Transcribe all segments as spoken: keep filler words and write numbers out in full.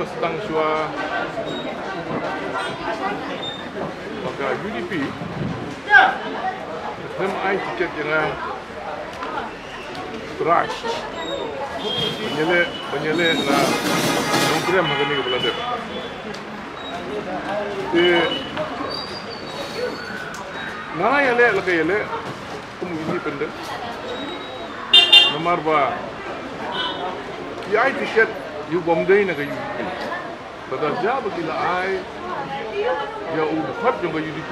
Tang shuwa ba ka U D P khlem ai tiket ïa nga u Trai ban ïaleh, ban ïaleh na nongtrei ha kane ka ba la dep. Te nga la ïaleh la ka ïaleh kum u independent. Namar ba ki ai tiket ïa u bym dei na ka U D P. Lada jia ba ki la ai ïa u dkhot jong ka U D P,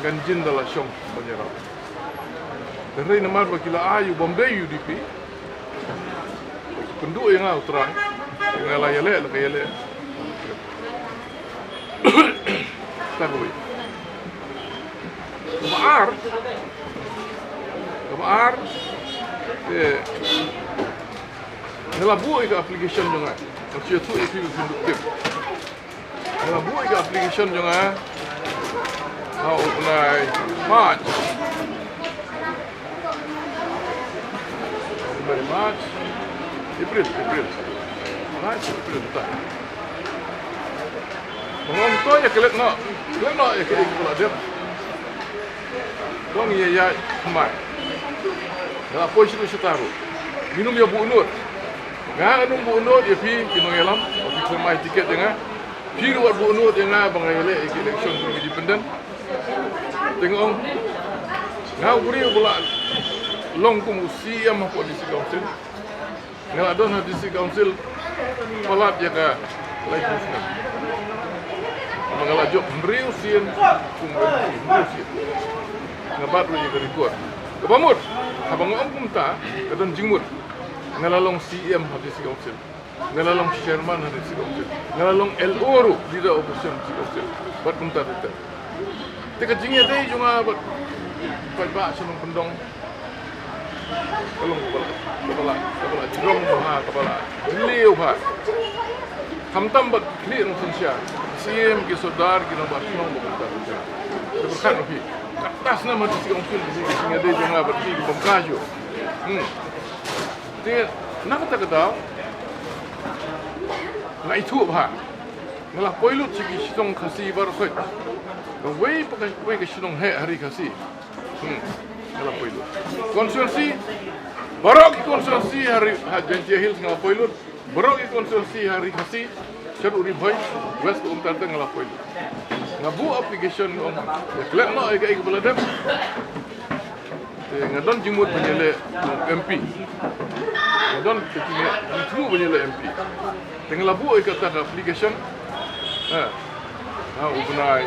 ngan jin da la shong ban ïarap. Hynrei namar ba ki la ai ïa u bym dei U D P, ki pynduh ïa nga u Trai, nga la ïaleh la ka ïaleh. Kata kawei. Kaba ar, kaba ar, eh, nga la buh ïa ka application jong nga. Nga shu ïathuh ïa phi ba phin dup tip. Nga la buh ïa ka application jong nga ha u bnai March. February, March, April, April. March, April, ta. Nga ong to ïa klet noh, klet noh ïa ka, ïa ka ba la dep. Dang ïa ïa mai. Nga la poi sha u Sitaru. Ngin ym ïa buh nud. Nga ngam buh nud ïa phi ki nongïalam, phi khlem ai tiket ïa nga. Phi ruh wat buh nud ïa nga ba nga ïaleh ïa ka election kum u independent. Te nga ong, nga u briew ba la long kum u C E M hapoh District Council. Nga la don ha District Council palat ïa ka laiphew snem. Ba nga la jop hynriew sien kum u M C, hynriew sien. Nga bat ruh ïa ka record. Kaba mut, haba nga ong kumta, ka don jingmut. Nga la long C E M ha District Council. Nga la long chairman ha District Council. Nga la long L O ruh, leader of opposition District Council. Bad kumta te te. Te ka jingïadei jong nga bad paidbah sha Nongpyndong ka long kaba la, kaba la, kaba la jrong bha, kaba la jylliew bha. Khamtam bad ki khlieh nongsynshar, syiem, ki sordar, ki nongbah shnong bad kumta kumta. Te pyrkhat noh phi. Kata snem ha District Council ka jingïadei jong nga bad phi kaba ym kha shuh. Hmm. Te na kata ka daw nga ithuh bha. Nga la poi lut sha ki shnong Khasi baroh khoit. Kawei pa kawei ka shnong heh ha ri Khasi. Hmm. Nga la poi lut. Constituency, baroh ki constituency ha ri, ha Jaintia Hills nga la poi lut. Baroh ki constituency ha ri Khasi, shaduh Ri Bhoi West, um, tar tar nga la poi lut. Nga buh application, nga ong, ïa klet noh ïa kaei kaba la dep. Te nga don jingmut ban ïaleh M P. Nga don ka jingmut ban ïaleh M P. Te nga la buh ïa kata ka application. Ha. Ha u bnai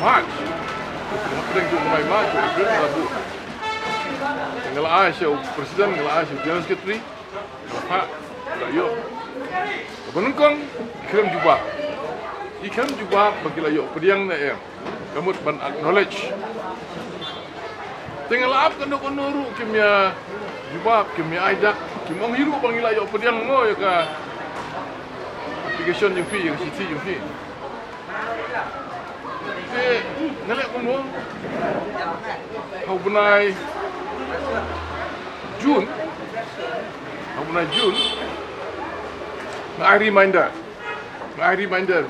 March. Nga pdeng u bnai March, u April nga la buh. Te nga la ai sha u president, nga la ai sha u general secretary. Nga la phah, la ïoh. Kaba nyngkong, ki khlem jubab. Ki khlem jubab ba ki la ïoh pdiang ne em. Ka mut ban acknowledge. Te nga la ap kano kano ruh kim ïa jubab, kim ïa ai dak, kim ong hi ruh ba ngi la ïoh pdiang mo ïa ka application jong phi, ïa ka shithi jong phi. Te nga leh kumno? Ha u bnai June, ha u bnai June, nga ai reminder. Nga ai reminder.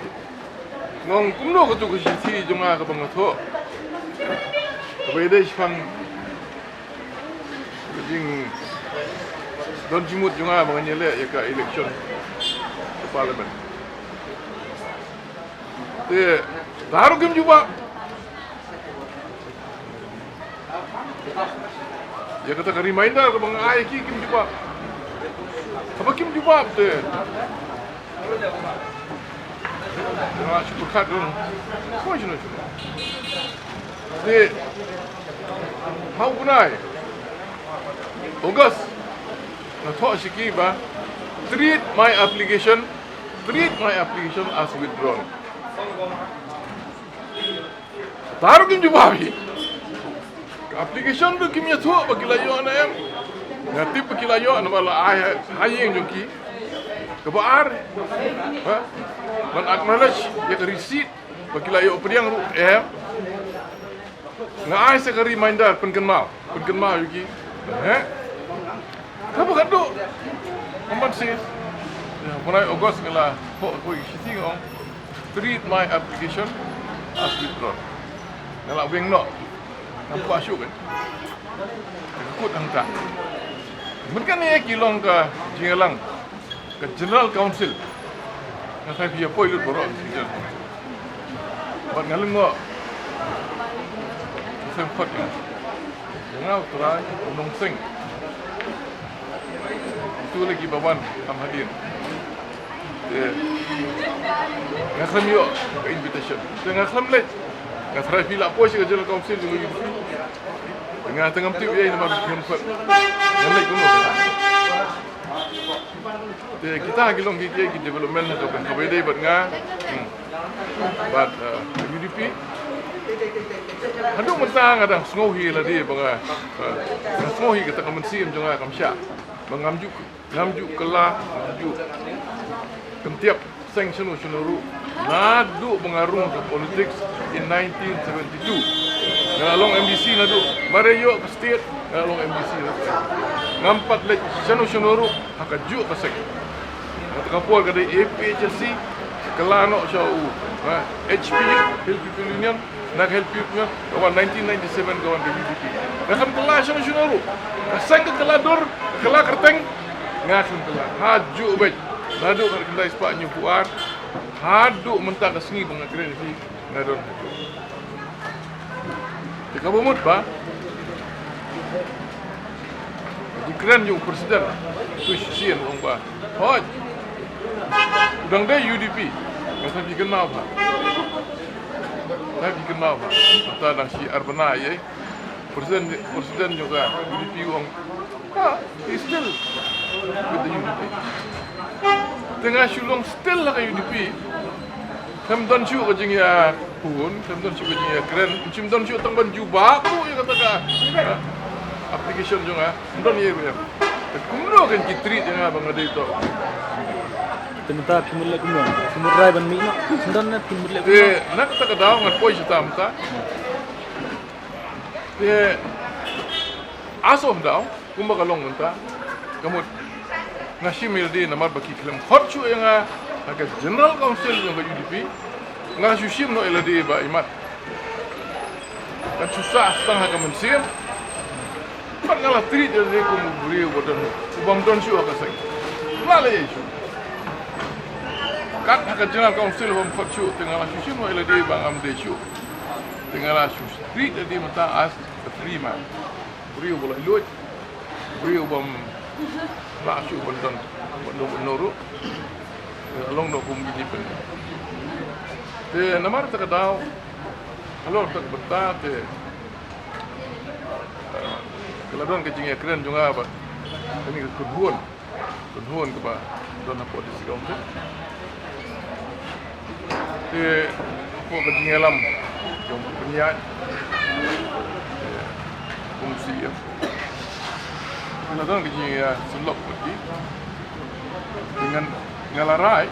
Nga ong kumno katu ka shithi jong nga kaba nga thoh, kaba ïadei shaphang ka jingdon jingmut jong nga ba ngan ïaleh ïa ka election ka parliament. Te, da ruh kim jubab. Ïa kata ka reminder kaba nga ai ki kim jubab. Haba kim jubab te, nga shu pyrkhat ruh. Koi shano shano. Te, ha u bnai August, nga thoh sha ki ba, treat my application, treat my application as withdrawn. Kata ruh kim jubab hi. Ka application ruh kim ïathuh ba ki la ïoh ne em. Nga tip ba ki la ïoh namar la ai ha, ha ïing jong ki. Kaba ar, ha? Ban acknowledge ïa ka receipt ba ki la ïoh pdiang ruh em. Nga ai sa ka reminder pynkynmaw, pynkynmaw ïa ki. He? Kaba ka duk. Ym ban sngewsih. Bnai August nga la phoh ka shithi nga ong, treat my application as withdrawn. Nga la weng noh. Nga phoh shuh kan. Ka kut hangta. Mynta kane ki long ka jingïalang ka General Council. Nga sa phi ïa poi lut baroh ka General Council. Bad nga lyngngoh. Seng khot ïa nga. Ïa nga u trai u nongseng. Itu lagi ba wan ha hadien. Te nga khlem ïoh ka invitation. Te nga khlem leit. Nga trai phi la poi sha ka General Council jong U D P. Te nga te ngam tip ïa namar ngam khot. Nga leit kumno. Te kita ki long ki, ki, ki development ha ka ban kaba ïadei bad nga. Hmm. Bad, uh, U D P. Haduh mynta nga dang sngew hi lade ba nga, uh, nga sngew hi kata ka mynsiem jong nga kam shah. Ba ngam ju, ngam ju kylla, ngam ju kyntiap seng shano shano ruh. Naduh ba nga rung ka politics in nineteen seventy-two. Nga la long M D C naduh. Mar ïoh ka state, nga la long M D C naduh. Ngam pat leit shano shano ruh ha kajuh ka seng. Kata ka por ka dei A P H L C, kylla noh sha u, ha, H P U, Hill People Union, na ka Hill People Union, ka wan nineteen ninety-seven ka wan ka U D P. Nga khlem kylla shano shano ruh. Ka seng ka kylla dur, ka kylla kyrteng, nga khlem kylla. Hajuh beit. Naduh ka khyndai spah hynñiew phew ar, haduh mynta ka sngi ba nga kren hi, nga don. Te kaba mut ba ka jingkren jong u president tu shisien u ong ba, hooid, u dang dei U D P. Nga sa phi kynmaw bha. Sa phi kynmaw bha. Mynta dang shi ar bnai ïa. President, president jong ka U D P u ong, ah, he's still with the U D P. Te nga shu long still ha ka U D P. Khlem don shuh ka jingïakhun, khlem don shuh ka jingïakren, khlem don shuh tang ban jubab ruh ïa kata ka, ah, application jong nga. Khlem don ïa ruh ïa. Te kumno kan ki treat ïa nga ba nga dei to. Te mynta phi mut leh kumno? Phi mut rai ban mih noh? Khlem don ne phi mut leh kumno? Te na kata ka daw ngan poi sha ta mynta. Te as of now, kumba ka long mynta, ka mut nga shim ïa lade namar ba ki khlem khot shuh ïa nga ha ka General Council jong ka U D P. Nga shu shim noh ïa lade ba imat. Kan shu sah tang ha ka mynsiem. Bad nga la treat ïa lade kum u briew uba don, u bym don shuh ha ka seng. Nga la ïa shuh. Kat ha ka General Council u bym khot shuh, te nga la shu shim noh ïa lade ba ngam dei shuh. Te nga la shu treat ïa lade mynta as a free man. Briew ba la lut. Briew bym lah shuh ban don, ban don, ban don ruh. Long noh kum independent. Te namar kata ka daw, halor kata ka bynta te, eh, ka la don ka jingïakren jong nga bad kane ka kynhun. Kynhun kaba don hapoh District Council. Te hapoh ka jingïalam jong u pynïaid, eh, kum C E M. Nga don ka jingïasyllok bad ki. Te ngan, nga la rai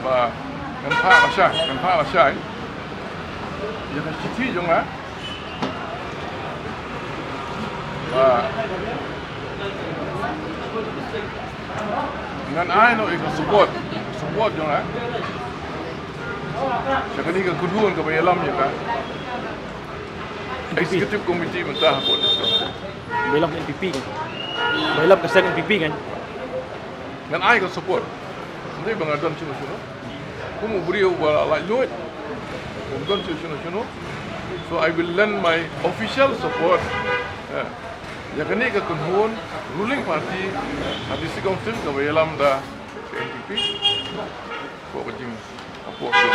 ba ngan phah lashai, ngan phah lashai ïa ka shithi jong nga. Ba ngan ai noh ïa ka support, support jong nga sha kane ka kynhun kaba ïalam ïa ka Executive Committee mynta hapoh District Council. Ba ïalam N P P kan? Ba ïalam ka seng N P P kan? Ngan ai ka support. Hynrei ba nga don shuh shuh. Kum u briew uba la laitluid. Kum don shuh shuh shuh. So I will lend my official support. Eh, ïa kane ka kynhun ruling party ha District Council kaba ïalam da ka N P P. Hapoh ka jing, hapoh ka jing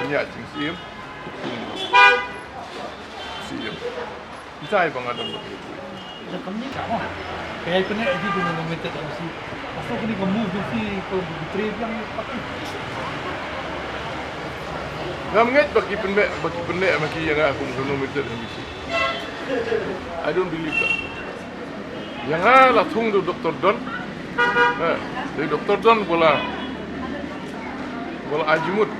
pynïaid jong C E M. C E M. Ita i ba nga don bad ka. Ïa kumne ka mo. Ka ïa pyneh ïa ki nominated M C. Asal kini ka move M C ko betray biang ïa party. Ngam ngeit ba ki pyneh, ba ki pyneh ma ki ïa nga kum ka nominated M C. I don't believe that. Ïa nga la thung da u Doctor Don. Eh, da u Doctor Don ba la, ba la ai jingmut.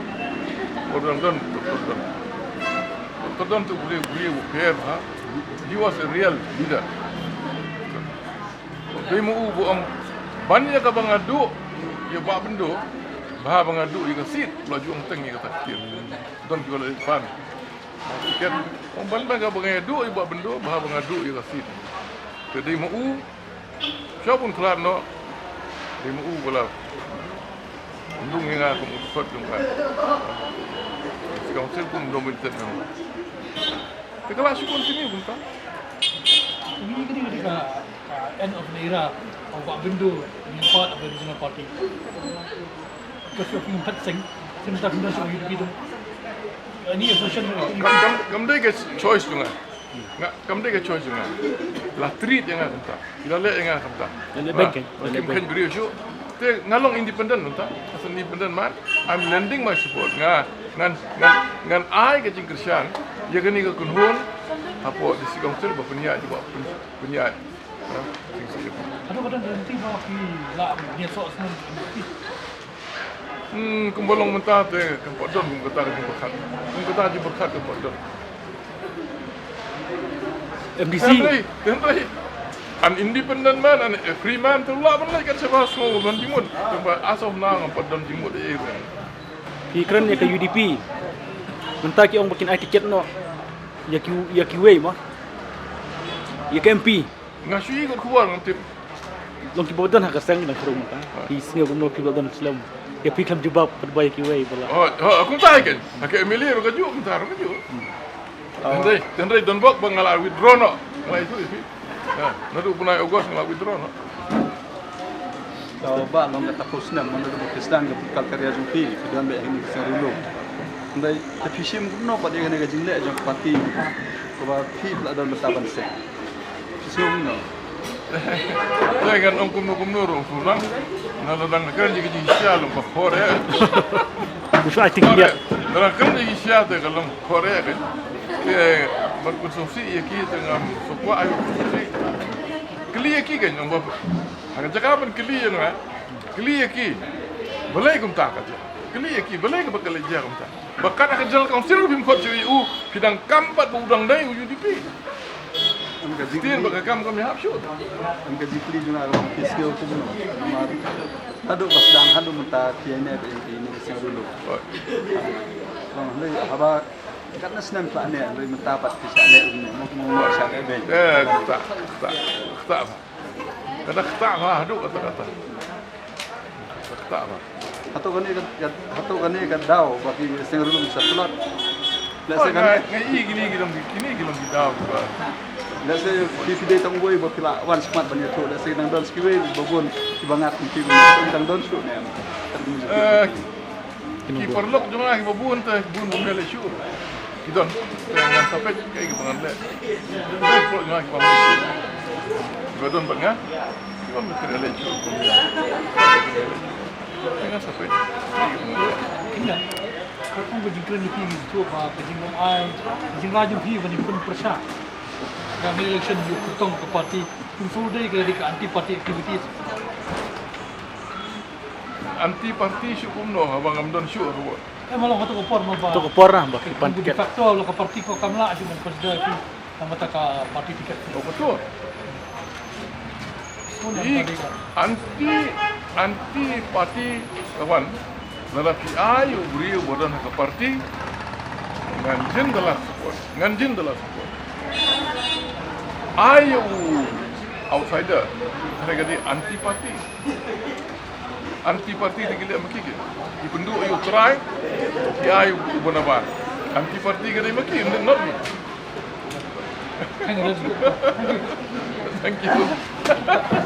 Ba la don Doctor Don. Doctor Don tu u briew, briew u pher, ha? He was a real leader. Dei ma u ba ong, Ban ïa kaba nga duh ïa Bah Byndoh, bha ba nga duh ïa ka seat, la ju ong teng ïa kata ka tiket. Don kiba la pan tiket. Ong ban, ban kaba nga duh ïa Bah Byndoh, bha ba nga duh ïa ka seat. Te dei ma u, sha bun khlad noh, dei ma u ba la ym dung ïa nga kum u dkhot jong ka. District Council kum nominated member. Te ka la shu continue kumta. Kane ka dei ka, uh, end of an era of Bah Byndoh being part of the regional party. Because of King Pat Singh, since that Byndoh U D P tu. Any assertion? Kam, kam, kam dei ka choice jong nga. Nga, kam dei ka choice jong nga. La treat ïa nga kumta. Ki la leh ïa nga kumta. La leh bank, eh? Ba kim kheiñ briew shuh. Te nga long independent mynta. As an independent man, I'm lending my support. Nga, ngan, ngan, ngan ai ka jingkyrshan ïa kane ka kynhun hapoh District Council ba pynïaid, ba pyn-, pynïaid. Ha, jingkyrshan. Haduh katno lynti ba phi la ïasoh snem? Hmm, kumba long mynta te kan pat don kum kata ka jingpyrkhat. Kum kata ka jingpyrkhat kan pat don. M D C. Hynrei, hynrei, an independent man, an free man, te u lah ban leit kan shaba sngew ban jingmut. Te ba as of now ngam pat don jingmut ei ei ruh. Phi kren ïa ka U D P. Mynta ki ong ba kin ai tiket noh ïa ki, ïa kiwei mo, ïa ka M P. Nga shu ïoh khubor ngam tip. Long kiba don ha ka seng dang shrong mynta. Phi sngew kumno kiba don slem? Ïa phi khlem jubab pat ba ïa kiwei ba la. Oh, oh, kumta hi kein. Ha ka M L A ruh kajuh, mynta ruh kajuh. Hynrei, hynrei don bok ba nga la withdraw noh. Nga la ïathuh ïa phi. Ha, naduh u bnai August nga la withdraw noh. Tang ba long kata ka snem, naduh ba phi sdang ka political career jong phi, phi don beit ha kane ka seng Ri-lum. Hynrei te phi shim kumno pat ïa kane ka jingleh jong ka party kaba phi la don bynta ban seng? Phi shim kumno? Te ngan ong kumno kumno ruh, kumno. Nga la dang kren ïa ka jingshisha long ba khore. Nga la dang kren ïa ka jingshisha te ka long khore ka. Te ban pynsngewsih ïa ki te ngam sngewkwah ïa ka pynsngewsih. Kylli ïa ki kein, ong ba ha ka jaka ban kylli ïa nga, kylli ïa ki. Balei kumta ka jia? Kylli ïa ki, balei kaba ka la jia kumta? Ba kat ha ka General Council phim khot shuh ïa u, phi dang kam pat ba u dang dei u U D P. Ym ka jingkylli. Sdien ba ka kam kam ïahap shuh. Ym ka jingkylli jong nga ka long phi sngew kumno. Namar haduh ba sdang haduh mynta phi ïaineh beit ïa kane ka seng Ri-lum. Oi. Long hynrei haba katno snem phi la neh, hynrei mynta pat phi shah neh kumno, mo kumno mo shah neh beit. Eh, ktah, ktah, ktah. Kata ktah bha, haduh kata kata. Kata ktah bha. Hato kane ka, ka, hato kane ka daw ba ki seng Ri-lum sa tlot. Let's say kane. Ngi, ngi, ngi, ngi, ngi daw ba. Let's say phi, phi dei tang uwei ba phi la wan shakhmat ban ïathuh. Let's say nang don sa kiwei ba bun kiba ngat kum phi, nang don shuh ne em? Eh, ki paralok jong nga kiba bun te, bun bun leh shuh. Ki don, te ngan sa peit kaei kaba ngan leh. Ki paralok jong nga kiba bun. Kiba don bad nga, kiba bun te leh shuh. Te ngan sa peit kaei kaba ngan leh. Kynda, katkum ka jingkren jong phi ngi sngewthuh ba ka jinglong ai, ka jinglong jong phi ban ïa pynpyrshah ka election ïa u kyrtong ka party, pynsulde ka dei ka anti party activities. Anti party shuh kumno haba ngam don shuh ruh. Eh, ma long hato ka por ma ba. Hato ka por na ba ki pan tiket. De facto la ka party ko kam lah shuh ban consider ki namar ka party ticket. Oh, betul. Anti, anti party ka wan. Lada phi ai u briew ba don ha ka party, ngan jin da la support. Ngan jin da la support. Ai u outsider, ka dei anti party. Anti party te ki leh ma ki ki. Ki pynduh ïa u trai, ki ai u bun ban. Anti party ka dei ma ki, not me. Thank you.